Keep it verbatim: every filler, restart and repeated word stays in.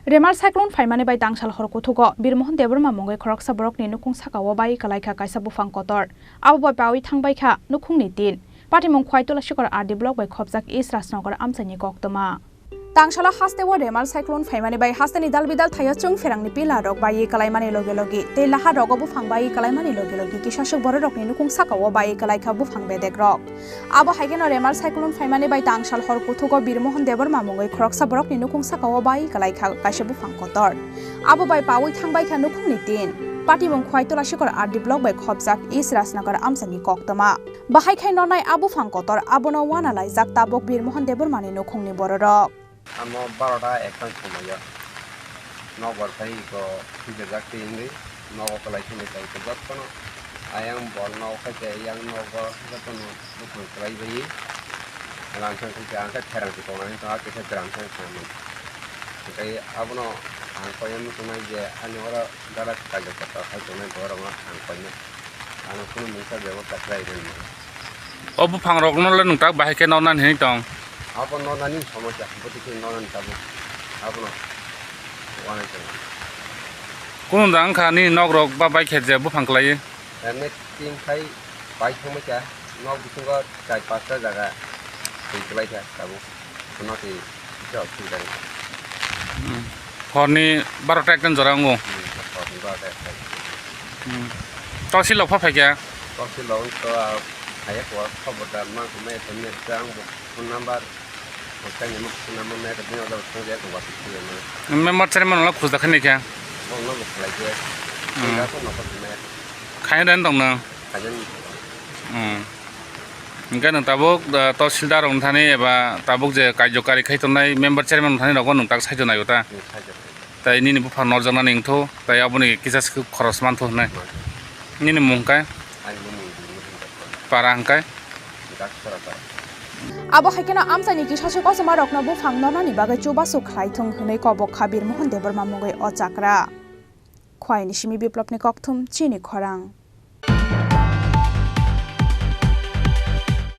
Remal cyclone phaimani bai tangsal hor kuthugo Birmohon Debbarma mungwi khoroksa borokni nukhung sakao bai kwlaikha kaisa buphang kotor. Abo bai pawi thangbaikha nukhungni tin. Patimung Khwai Tulashikor R D block bai khopjak East Rajnagar amchaini koktwma. Tangsalo hasteo Remal cyclone phaimani bai hasteni dalbidal thaio chwng pherangni pillar rok bai kwlaimani logi logi tei lahar rogo buphang bai kwlaimani logi logi kisaswk bororokni nukhung sakao bai kwlaikha buphang bedek rok. Abo hai kheno Remal cyclone phaimani bai tangsal hor kuthugo Birmohon Debbarma mungwi khoroksa borokni nukhung sakao bai kwlaikha kaisa buphang kotor. Abo bai pawi thangbaikha nukhungni tin. Patimung Khwai Tulashikor R D block bai khopjak East Rajnagar amchaini koktwma. Bahai khai nonai a buphang kotor abono wana laijak tabuk Birmohon Debbarmani nukhungni bororok. Amo barota ekta somoyo. Nokbar khai iko thwijajak tei wngwi nogo kwlai thangwi tongkha jottono. Ayang bol nogo khai tei yang nogo jottono buphang kwlai bai. Rang thang khai ang khe pherang se tongnani tongha kisa kwrang thang thangmani. Tei abono ang koiya muchungnai je ani oro gana kaijak kotor khai tongnai borokno ang koinai. Ano kunu mungsa bebasta khlai rwmani. O buphang rokno le nwng tak bahai khe noknani hinwi tong? Abo noknani somosya, bwtwi khe noknani tabuk. Abono wanai tongo. Kunu da wngkha nini nok rok ba bai khe je buphang kwlaiwi? Emne tin khai bai thangbai kha, nok bisingo char pasta jaga twi kwlai kha tabuk. Bono twi kisa osubida wngkha. Hmm. Horni barota ekta jora wngo. Hmm, horni barota ekta. Hmm. Tosil rok pha phaikha? Tosil rok to, ah, phaiya kho, khobor da ma khe mai tongya khe ang bo phone number, bo kani mo phone number mai khe bini order thang ya kho ba khe ma. Member chairman la khujda khani kha? Bo no bo khlai khe. Hmm. Ga to no kho mai. Khaina dan tong nang? Khaina ni. Hmm. Hingke nwng tabuk, ah, tosil da rok thani eba tabuk je karjokari khai tongnai member chairman thani rok bo nwng tak sai to nai ta? Hmm, sai to. Tai nini buphang norjaknani wngthu, tai aboni kisa se khoros manthu hwnwi. Nini mung khe? Ani mung Dharma Singh Dharma. Para hwnkhe? Daksara para. Abo hai kheno amchaini kisa se kochoma rokno buphang nornani bagwi chubachu khlai thung hwnwi kobok kha Birmohon Debbarma mungwi o chakra. Khwaini simi Biplopni kokthum chini khorang.